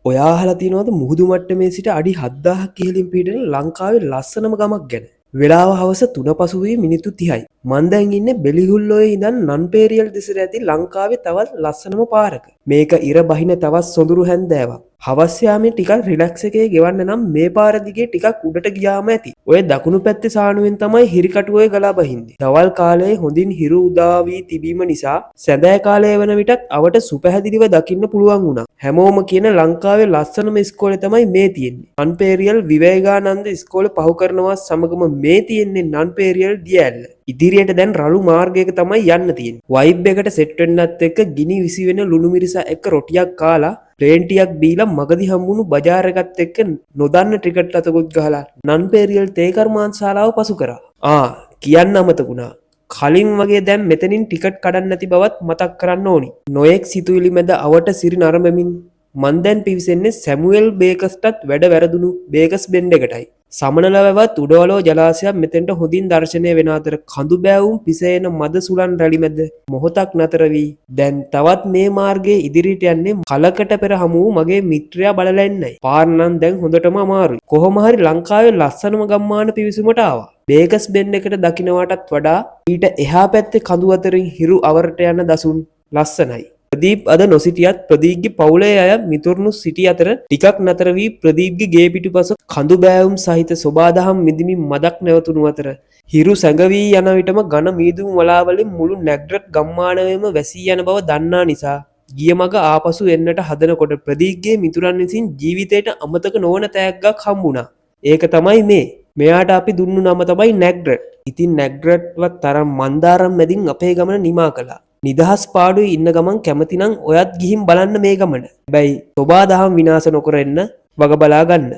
ඔයා අහලා තියෙනවද මුහුදු මට්ටමේ සිට අඩි 7000ක් ඉහළින් පිහිටන ලංකාවේ ලස්සනම ගමක් ගැන? වෙලාව හවස 3 පසු වී මිනිත්තු 30යි. මං දැන් ඉන්නේ බෙලිහුල්ලෝයේ ඉඳන් නන්පේරියල් දෙසට ඇති ලංකාවේ තවත් ලස්සනම පාරක. මේක ඉර බහින තවත් සොඳුරු හැන්දෑවක්. හවස් යාමේ ටිකක් රිලැක්ස් එකේ ගෙවන්න නම් මේ පාර දිගේ ටිකක් උඩට ගියාම ඇති. ඔය දකුණු පැත්තේ සානුවෙන් තමයි හිරිකටු ඔය ගලා බහින්නේ. දවල් කාලයේ හොඳින් හිරු උදා වී තිබීම නිසා සැඳෑ කාලය වන විටත් අවට සුපැහැදිලිව දකින්න පුළුවන් වුණා. හැමෝම කියන ලංකාවේ ලස්සනම ඉස්කෝලේ තමයි මේ තියෙන්නේ. නන්පේරියල් විවේකානන්ද ඉස්කෝලේ පහු කරනවා සමගම මේ තියෙන්නේ නන්පේරියල් දිය ඇල්ල. ඉදිරියට දැන් රළු මාර්ගයක තමයි යන්න තියෙන්නේ. වයිබ් එකට සෙට් වෙන්නත් එක්ක ගිනි විසි වෙන ලුණු මිරිස එක්ක රොටියක් කාලා ප්ලේන් ටියක් බීලා මගදී හම්බුණු බජාර් එකත් එක්ක නොදන්න ටිකට් ලතකුත් ගහලා නන්පේරියල් තේ කර්මාන්තශාලාව පසු කරා. ආ, කියන්න අමතක වුණා. කලින් වගේ දැන් මෙතනින් ටිකට් කඩන්න නැති බවත් මතක් කරන්න ඕනි. නොයෙක් සිතුවිලි මැද අවට සිරි නරඹමින් මං දැන් පිවිසෙන්නේ සැමුවෙල් බේකස්ටත් වැඩ වැරදුණු බේකස් බෙන්ඩ් එකටයි. සමනල වැවත් උඩවලෝ ජලාශයක් මෙතෙන්ට හොඳින් දර්ශනය වෙන අතර කඳු බෑවුම් පිසේන මද සුළං රැලි මැද මොහොතක් නතර වී දැන් තවත් මේ මාර්ගයේ ඉදිරියට යන්නේ කලකට පෙර හමු වූ මගේ මිත්‍රයා බලලා එන්නයි. පාර නම් දැන් හොඳටම අමාරුයි. කොහොම හරි ලංකාවේ ලස්සනම ගම්මාන පිවිසුමට ආවා. බේකස් බෙන්ඩ් එකට දකින්නවටත් වඩා ඊට එහා පැත්තේ කඳු අතරින් හිරු අවරට යන දසුන් ලස්සනයි. ප්‍රදීප් අද නොසිටියත් ප්‍රදීප්ගේ පවුලේ අය මිතුරුණු සිටි අතර ටිකක් නතර වී ප්‍රදීප්ගේ ගේ පිටුපස කඳු බෑවුම් සහිත සොබාදහම් විඳිමින් මදක් නැවතුණු අතර හිරු සැඟවී යන විටම ඝන මීදුම් වලාවලින් මුළු නැග්රට් ගම්මානයම වැසී යන බව දන්නා නිසා ගිය මග ආපසු එන්නට හදනකොට ප්‍රදීප්ගේ මිතුරන් විසින් ජීවිතයට අමතක නොවන තෑග්ගක් හම්බුණා. ඒක තමයි මේ. මෙයාට අපි දුන්නු නම තමයි නැග්රට්. ඉතින් නැග්රට්වත් තරම් මන්දාරම් මැදින් අපේ ගමන නිමා කළා. නිදහස් පාඩුවේ ඉන්න ගමන් කැමතිනම් ඔයත් ගිහින් බලන්න මේ ගමන. හැබැයි තොබා දහම් විනාශ නොකර එන්න වග බලා ගන්න.